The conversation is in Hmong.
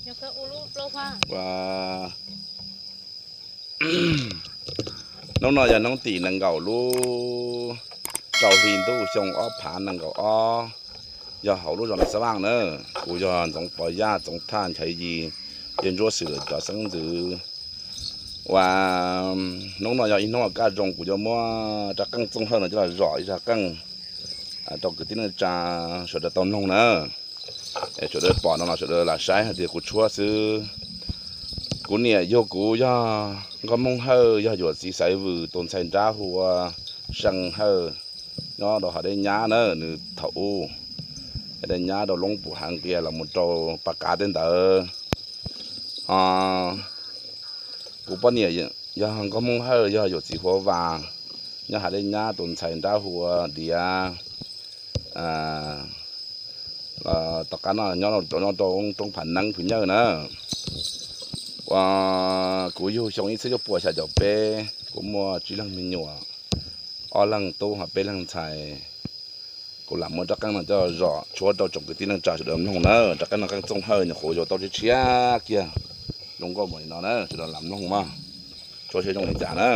Hnub no yog hnub tim nees nkaum lub rau hli ntuj xyoo ob phav nees nkaum ob, yog hauv lub zos Naj Xav Vaj na. Kuv yog Ntxoov Pov Yaj, Txoov Thaj, Nchaiv Yis, Yej Ntsuab Xwm lawv cov xeeb ntxwv. Uas hnub no yog ib hnub kaj zoo, kuv yuav muab rab qeej Txooj Hawj no coj los zom ib zaj qeej rau kwv tij neej tsa sawv daws tau mloog na. Sawv daws pom no los sawv daws lam saib hais tias kuv tshuab xwb. Kuv niam yug kuv yog Nkauj Hmoob Hawj, yog yuam txiv Xaiv Vwm tus ntxhais nrab hu ua See Hawj, nyob rau Hav Dej Nyab na. Nws thaum ub Hav Dej Nyab rau Loob Pum Hav Nqia los mus rau Pas Kav tej ntawd. Kuv poj niam yog Nkauj Hmoob Hawj, yog yuam txiv Huav Vas, nyob Hav Dej Nyab tus ntxhais nrab hu ua Diav. Tom qab no nyob rau roob Phav Neeb Phwv Nyawj na. Uas kuv yug xyoo ib txhiab cuaj puas xya caum peb, kuv muaj tsib leeg me nyuam, ob leeg tub ho peb leeg ntxhais. Kuv lam muab rab qeej no coj zom tshuab rau tsoom kwv tij neej tsa sawv daws mloog na. Rab qeej no qeej Txooj Hawj, nyuam qhuav yuav tau tshiab tshiab kiag, zoo nkauj npaum li no na, sawv daws lam mloog mas, tshuab seb zoo li cas na.